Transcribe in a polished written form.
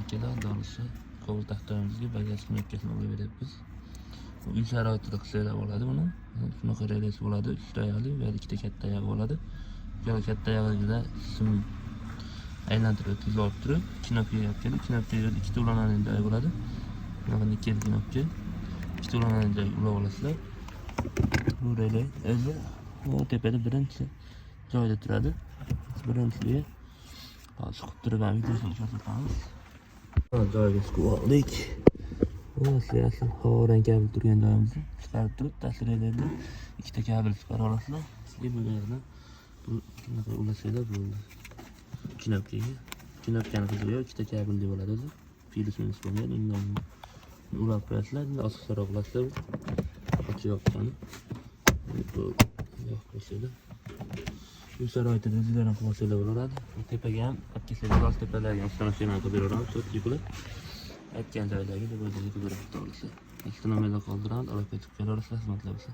Akalar, xudo Cobalt avtomobilimizga bagaj knopkasini ulaverapmiz. Bu uy sharoitida qilsanglar bo'ladi buni. Shunaqa relesi bo'ladi, uchta oyoqli va ikkita katta oyog'i bo'ladi. Ikkala katta oyog'ida sim aylantirib o'tkazib olib turib, knopkaga olib kelib, knopkaga ikkita ulanadigan joyi bo'ladi. Bunaqa nikel knopka. Ikkita ulanadigan joyga ulab olasizlar. Bu rele o'zi bu tepada birinchi joyda turadi. Birinchiligi. Hozir chiqib turib ham videosini ko'rsatamiz. Joyiga chiqib oldik. Bu asl havodan kabel turgan joyimizni chiqarib turib, tasvirlarda ikkita kabel chiqara olasizlar. Sizga bu yerdan bu bunaqa ulasanglar bo'ldi. Knopkaga. Knopkani qizig'i yo'q, ikkita kabel deb bo'ladi o'zi. Plyus minus bo'lmaydi, undan ulab qo'yasizlar, endi osonroq qilasizlar. Ochiq yoqqani. Bu yoqib qo'ysanglar. Bu sharoitida o'zinglar ham qilib olsanglar bo'laveradi. Bu tepaga ham olib kelsanglar, rost tepalarga установка qilib beraveramiz, to'rtlik qilib. Aytgan joylarga deb o'zingizga qilib beramiz, to'g'risi. Ikkita nomerlar qoldiramiz, aloqaga chiqib kelaverasizlar, xizmatlar bo'lsa.